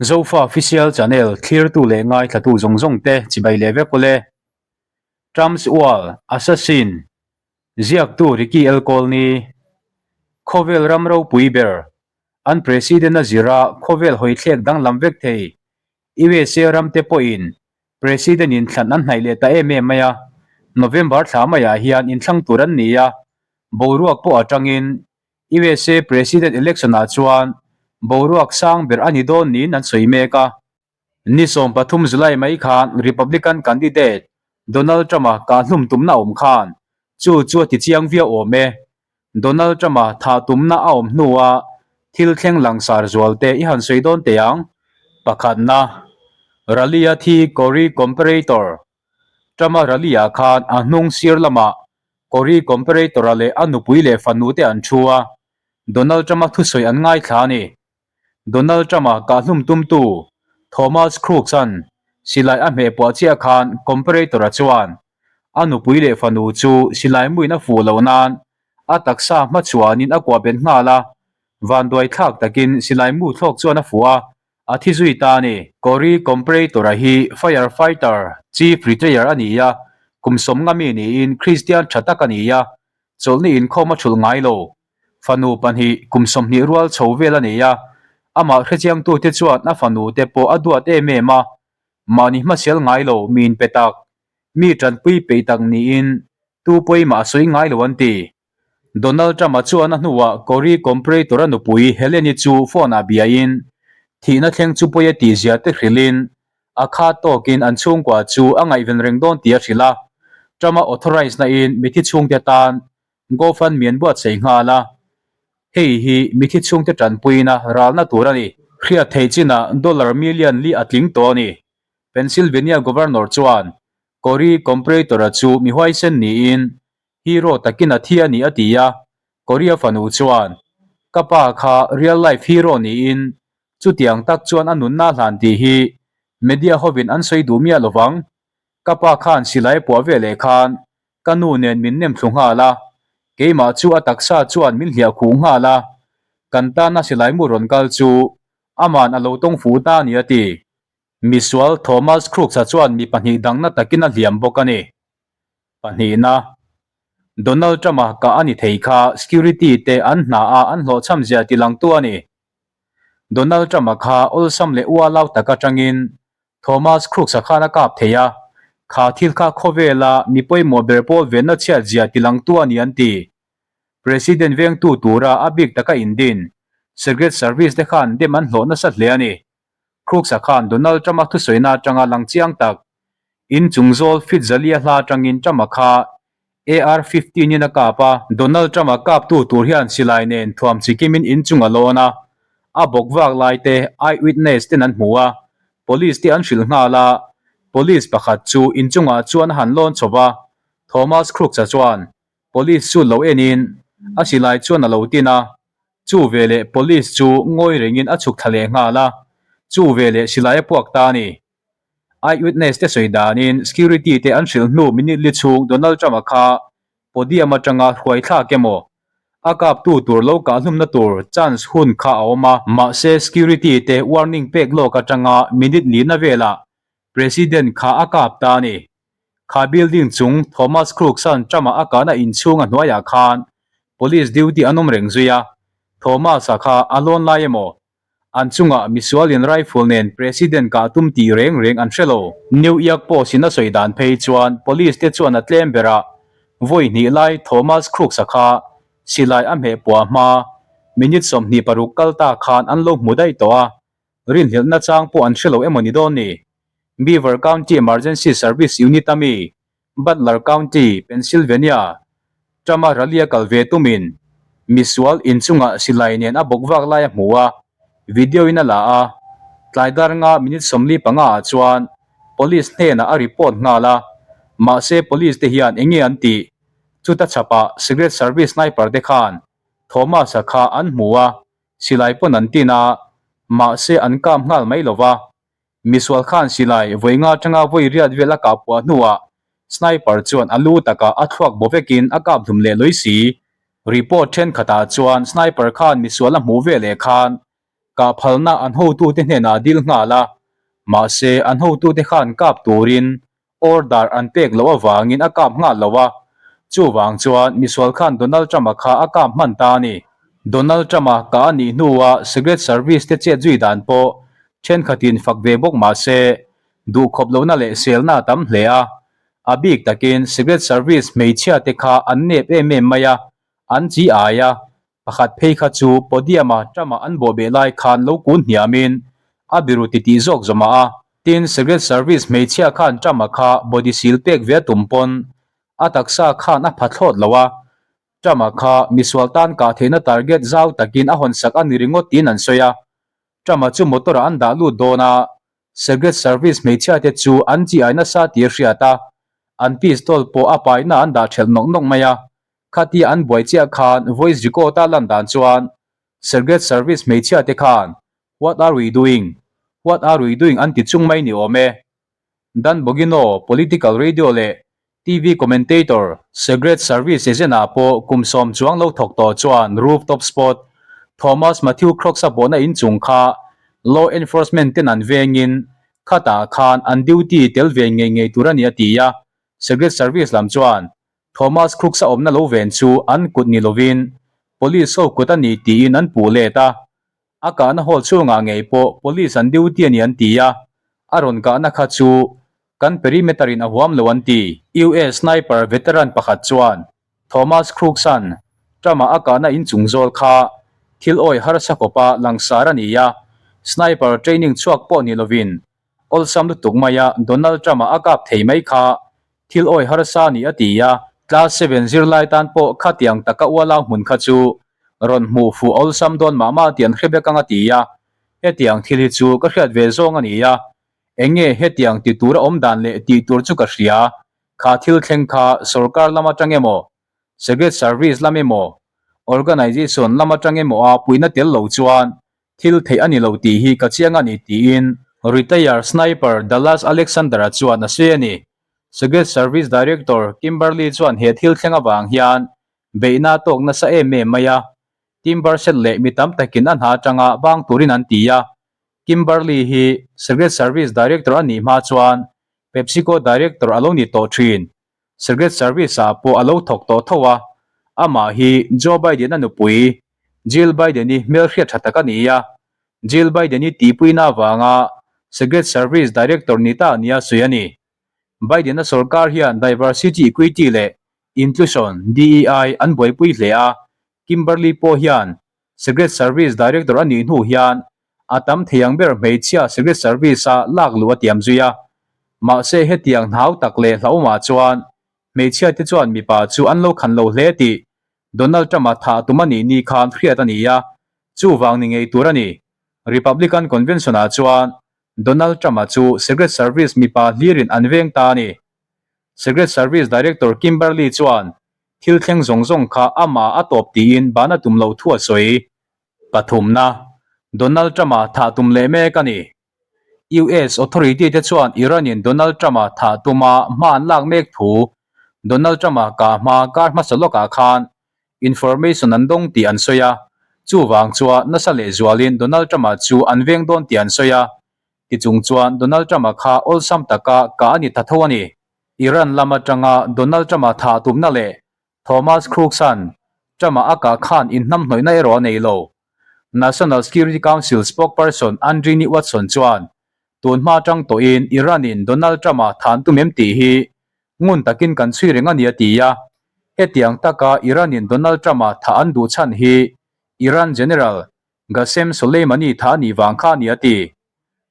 Zofa Official Channel thlirtu leh ngaithlatu zawng zawng te chibai leh vek ule. Trump's Wall, Assassin, ziaktu Ricky L. Colney, Khawvel ram ropui ber, an President a zira khawvel hawithlek danglam vek thei USA ram te pawhin President inthlan an hnaih leh ta em em mai a, November thla maiah hian inthlang tur an ni a, boruak pawh atangin USA President election ah chuan boruak sang ber a ni dawn niin an sawi mek a. Ni 13 July mai khan Republican candidate Donald Trump-a kahhlum tumna a awm khan chu chu a ti chiang viau awm e. Donald Trump-a thah tumna a awm hnua thil thleng langsar zual te i han sawi dawn teh ang. Pakhatna, Rally-a thi Corey Comparator Trump-a rally-ah khan a hnung sir lamah Cory Comparator-a leh a nupui leh fanu te an thu a, Donald Trump-a thusawi an ngaithla a ni. Donald Trump-a kahhlum tumtu Thomas Crooks-a'n silai a hmeh puah chiah khan Comparator-a chuan a nupui leh fanu chu silai muin a fuh loh nan a taksa hmachhuanin a kuah bet nghal a, vanduai thlak takin silai mu thlawk chuan a fuh a, A thi zui ta a ni. Cory Comprator-a hi Fire Fighter Chief Retire a ni a, kum sawmnga mi niin Kristian tha tak a ni a, chawlhni inkhawm a thulh ngai lo. Fanu pahnih kum 20 rual chho vel a nei a, amah hrechiangtute chuan a fanu te pawh a duat em em a, mahni hmasial ngai lo mi inpe tak, mi tanpui peih tak niin tu pawimah a sawi ngai lo an ti. Donald Trump-a chuan a hnuah Cory Comprator-a nupui Helen-i chu phone-ah biain thihna thleng chu pawi a tihzia te hrilhin a khat tawkin an chhungkua chu a ngaihven reng dawn tih a hrilh a. Trump-a authorise-na-in mithi chhungte tan GoFundMe an buatsaih nghal a, hei hi mithi chhungte tanpuina ralna tur a ni. Hriat theih chinah dollar million li a tling tawh a ni. Pennsylvania Governor chuan Cory Comprator-a chu mi huaisen niin Hero takin a thi a ni a ti a, Korea fanu chuan, Ka pa kha real life hero niin chutiang tak chuan a nunna hlan tih hi media hovin an sawi duh miah lovang. Ka pa khan silai puah ve leh khan ka nu nen min nem thlu nghal a, keimah chu a taksa chuan min hliah khuh nghal a, kan tana silai mu rawn kal chu aman a lo tawng fu ta a ni a ti. Misual Thomas Crooks-a chuan mi pahnih dangna takin a hliam bawk a ni. Pahnihna, Donald Trump-a kah a ni thei kha security te an hna a an hlawhchham zia tilangtu a ni. Donald Trump-a kha awlsam leh ualau tak atangin Thomas Crooks-a khan a kap thei a, kha thil kha khawvela mi pawimawh ber pawl venna chhiat zia tilangtu a ni an ti. President vengtu tura a bik taka indin Secret Service te khan dem an hlawh nasa hle a ni. Crooks-a khan Donald Trump-a thusawiina atanga lang chiang tak, in chung zawl fit zalia hla atangin Trump-a kha AR 15 in a kap a. Donald Trump-a kaptu tur hian silai nen thuam chikimin in chung a lawn a, a bawk vak lai te eyewitness ten an hmu a, police te an hrilh nghal a, police pakhat chu in chungah chuan a han lawn chho va, Thomas Crooks-a chuan Police chu lo enin a silai chuan a lo tin a, chu veleh police chu ngawi rengin a chhuk thla leh nghal a, chu veleh silai a puak ta a ni. Eyewitness te sawi danin security te an hrilh hnu minute li chhung Donald Trump-a kha podium atanga hruai thlak emaw a kaptu tur lo kahhlumna tur chance hun kha a awm a, mahse security te warning pek lawk atanga minute lina velah President kha a kap ta a ni. Kha building chung Thomas Crooks-a'n Trump-a a kahna inchhung a hnuaiah khan police duty an awm reng zui a, Thomas-a kha a lawn lai emaw? An chungah misualin rifle nen President kah tum tih reng reng an hre lo. New York Post-in a sawi dan phei chuan police te chuan a tlem berah vawi hnih lai Thomas Crooks-a kha silai a hmeh puah hma minute 26 kal ta khan an lo hmu daih tawh a, rinhlelhna chang pawh an hre lo emaw ni dawn ni? Beaver County Emergency Service Unit a mi, Butler County, Pennsylvania, Trump-a rally a kal ve tumin misual inchungah silai nen a bawk vak lai a hmu a, video in a la a, tlai dar nga minute 45 ah chuan police hnenah a report nghal a, mahse police te hian enge an tih? Chuta chhapah Secret Service sniper te khan Thomas-a kha an hmu a, silai pawn an tin a, mahse an kap nghal mai lo va. Misual khan silai vawi nga atanga vawi riat vel a kah puah hnuah sniper chuan a lu takah a thluak baw vekin a kap hlum leh lawi si. Report thenkhatah chuan sniper khan misual a hmuh ve leh khan Kah phalna an hotute hnenah a dil nghal a, mahse an hotute khan kap turin order an pek loh avangin a kap nghal lo a, chuvang chuan misual khan Donald Trump-a kha a kap hman ta a ni. Donald Trump-a kah a nih hnuah Secret Service te chet zui dan pawh thenkhatin fak ve bawk mah se, duhkhawp lohna leh selna a tam hle a, a bik takin Secret Service hmeichhia te kha an nep em em mai a, an chi ai a, Pakhat phei kha chu podium-a Trump-a an bawhbeh lai khan lo kun hniamin a biru titih zawk zawmah a. Tin, Secret Service hmeichhia khan Trump-a kha body seal pek ve a tum pawn a taksa khan a pha thlawt lo a. Trump-a kha misual tan kah theihna target zau takin a hawnsak a ni ringawt tiin an sawi a. Trump-a chu motor-ah an dah lut dawn a, Secret Service hmeichhia te chu an chi ai nasa tih a hriat a, an pistol pawh a paina an dah thelh nawk nawk mai a. Khatia an buai chiah khan voice record a lan dan chuan Secret Service hmeichhia te khan What are we doing? What are we doing? an ti chung mai ni awm e. Dan Bogino, political radio leh TV commentator, Secret Service agent ah pawh kum sawm chuang lo thawk tawh chuan rooftop spot Thomas Matthew Crooks-a pawhna inchung kha law enforcement ten an vengin khatah khan an duty tel ve ngei ngei tur a ni a ti a. Secret Service lam chuan Thomas Crooks-a awmna lo ven chu an kut ni lovin Police ho kut a ni tiin an puh let a. A kahna hall chhungah ngei pawh Police an duty a ni an ti a, a rawn kahna kha chu kan perimeter in a huam lo an ti. US sniper veteran pakhat chuan Thomas Crooks-a'n Trump-a a kahna inchung zawl kha thil awi harsa kawpa langsar a ni a, sniper training chhuak pawh ni lovin Awlsam lutuk maia Donald Trump-a a kap thei mai kha thil awi harsa a ni a ti a, Class seven zirlai tan pawh khatiang taka ualau hmun kha chu rawn hmuh fuh awlsam dawn mah mah tih an hre vek ang a ti a, hetiang thil hi chu ka hriat ve zawng a ni a, eng nge hetiang ti tura awm dan leh tih tur chu ka hria, kha thil thleng kha sorkar lam atang emaw Secret Service lam emaw Organization lam atang emaw a puihna tel lo chuan Thil theih a ni lo tih hi ka chiang a ni tiin Retire Sniper Dallas Alexander-a chuan a sawi a ni. Secret Service Director Kimberly chuan he thil thleng avang hian beihna a tawk nasa em em mai a, Tim Burchett leh mi tam takin a hna atanga bang turin an ti a. Kimberly hi Secret Service Director a nih hma chuan PepsiCo Director a lo ni tawh thin. Secret Service-ah pawh a lo thawk tawh tho a, amah hi Joe Biden-a nupui Jill Biden-i hmelhriat tha tak a ni a, Jill Biden-i tihpuina avanga Secret Service Director ni ta nia sawi a ni. Biden-a sorkar hian Diversity, Equity leh Inclusion, DEI, an buaipui hle a, Kimberly pawh hian Secret Service Director a nih hnu hian a tam thei ang ber hmeichhia Secret Service-a lak luh a tiam zui a. Mahse hetiang hnau tak leh hlauhawmah chuan hmeichhia te chuan mipa chu an lo khan lo hle tih Donald Trump-a thah tum a nih ni khan hriat a ni a, chuvang ni ngei tur a ni. Republican Convention-ah chuan Donald Trump-a chu Secret Service mipa hlirin an veng ta a ni. Secret Service Director Kimberly chuan thil thleng zawng zawng kha amah a tawp tiin ban a tum loh thu a sawi. Pathumna, Donald Trump-a thah tum leh mek a ni. US authority te chuan Iran-in Donald Trump-a thah tuma hma an lak mek thu Donald Trump-a kah hma kar hmasa lawkah khan information an dawng tih an sawi a, chuvang chuan nasa lehzualin Donald Trump-a chu an veng dawn tih an sawi a. Tichung chuan Donald Trump-a kha awlsam taka kah a ni ta tho a ni. Iran lam atanga Donald Trump-a thah tumna leh Thomas Crooks-a'n Trump-a a kah khan inhnamhnawihna erawh a nei lo. National Security Council spokesperson Andrini Watson chuan tun hma atang tawhin Iran-in Donald Trump-a than tum em tih hi ngun takin kan chhui reng a ni a ti a. Hetiang taka Iran-in Donald Trump-a thah an duh chhan hi Iran General Qasem Soleimani thah a nih vang kha a ni a ti.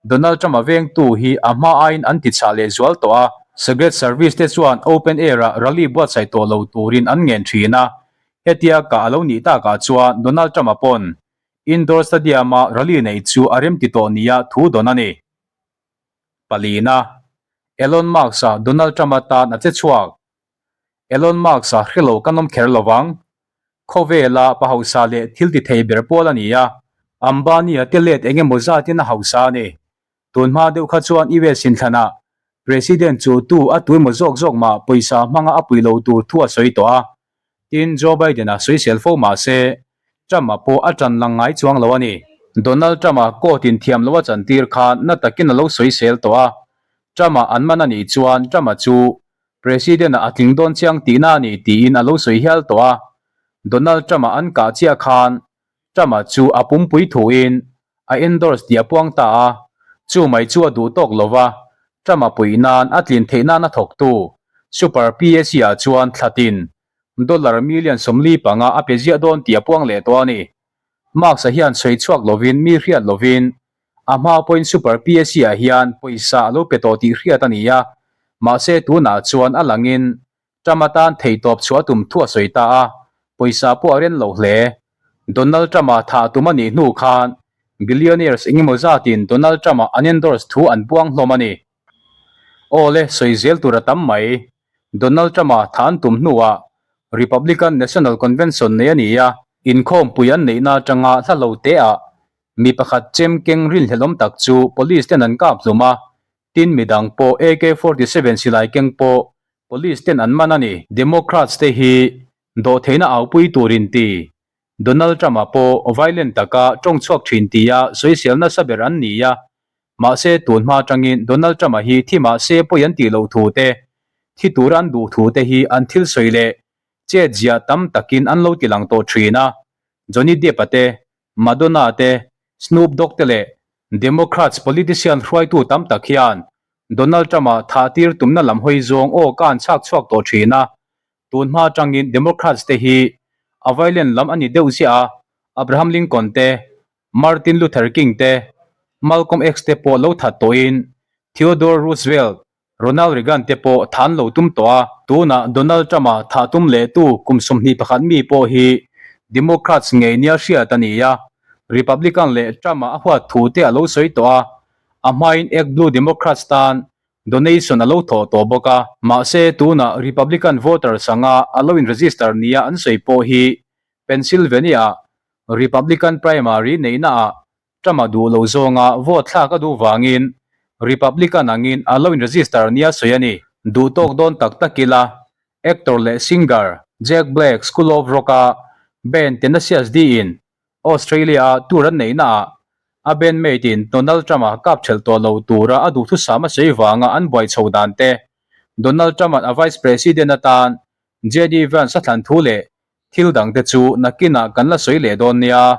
Donald Trump-a vengtu hi a hma aiin an tichhah leh zual tawh a. Secret Service te chuan open air-ah rally buatsaih tawh lo turin an ngen thin a. Hetia kah a lo nih takah chuan Donald Trump-a pawn indoor stadium-a rally neih chu a remti tawh nia thu dawn a ni. Palina, Elon Musk-a Donald Trump-a tan a che chhuak. Elon Musk-a hrelo kan awm kher lovang. Khawvela pa hausa leh thil ti thei ber pawl a ni a, Ambani-a te let eng emaw zatin a hausa a ni. Tun hma deuh kha chuan US inthlanah President chu tu a tu emaw zawk zawk mah pawisa hmanga a pui lo tur thu a sawi tawh a. Tin, Joe Biden-a sawisel fo mah se, Trump-a pawh a tan lang ngai chuang lo a ni. Donald Trump-a court in thiam lo a chantir khan na takin a lo sawisel tawh a, Trump-a an man a nih chuan Trump-a chu President-ah a tling dawn chiang tihna a ni tiin a lo sawi hial tawh a, Donald Trump-a an kah chiah khan Trump-a chu a pumpui thuin a endorse tih a puang ta a, chu mai chu a duh tawk lo va, Trump-a puih nan a tlin theih nana thawktu Super PAC-ah chuan thlatin dollar million 45 a pe ziah dawn tih a puang leh tawh a ni. Musk-a hian sawi chhuak lovin mi hriat lovin a hma pawhin Super PAC-ah hian pawisa a lo pe tawh tih hriat a ni a, mahse tunah chuan a langin Trump atan theihtawp chhuah a tum thu a sawi ta a, pawisa pawh a ren lo hle. Donald Trump-a thah tum a nih hnu khan billionaires engemaw zatin Donald Trump-a an endorse thu an puang hlawm a ni. Aw le, sawi zel tur a tam mai. Donald Trump-a thah an tum hnuah Republican National Convention nei a ni a, inkhawmpui an neihna atanga hla lo teah mi pakhat chem keng rinhlelawm tak chu police ten an kap hlum a, Tin midang pawh AK 47 silai keng pawh Police ten an man a ni. Democrats te hi dawhtheihna aupui tur in ti. Donald Trump a pawh violent taka tawng chhuak thin tia sawisel nasa ber an ni a. Mahse tun hma atangin Donald Trump a hi thi mahse pawi an tih loh thu te, thi tura an duh thu te hi an thil sawi leh chet ziah tam takin an lo ti lang tawh thin a. Johnny Depp a te, Madonna te, Snoop Dogg te leh Democrats politician hruaitu tam tak hian Donald Trump-a thahtir tumna lam hawi zawng aw ka an chhak chhuak tawh thin a. Tun hma atangin Democrats te hi a violent lam a ni deuh ziah a, Abraham Lincoln te, Martin Luther King te, Malcolm X te pawh lo that tawhin Theodore Roosevelt Ronald Reagan te pawh than lo tum tawh a, tunah Donald Trump-a thah tum lehtu kum 21 mi pawh hi Democrats ngei nia hriat a ni a, Republican leh Trump-a a huat thu te a lo sawi tawh a, a hmain Act Blue Democrats tan donation a lo thawh tawh bawk a. Mahse, tunah Republican voters anga a lo in-register nia an sawi pawh hi Pennsylvania-ah Republican primary neihnaah Trump-a duh lo zawnga vote thlak a duh vangin Republican angin a lo in-register nia sawi a ni. Duh tawk dawn tak tak ila, actor leh singer Jack Black School of Rock-a band Tenacious D-in Australia-a tour an neihnaah a bandmate-in Donald Trump-a kap ṭhelh tawh lo tura a duhthusam a sawi vanga an buai chho dan te, Donald Trump-a'n a vice president atan JD Vance a thlan thu leh thil dangte chu nakinah kan la sawi leh dawn nia.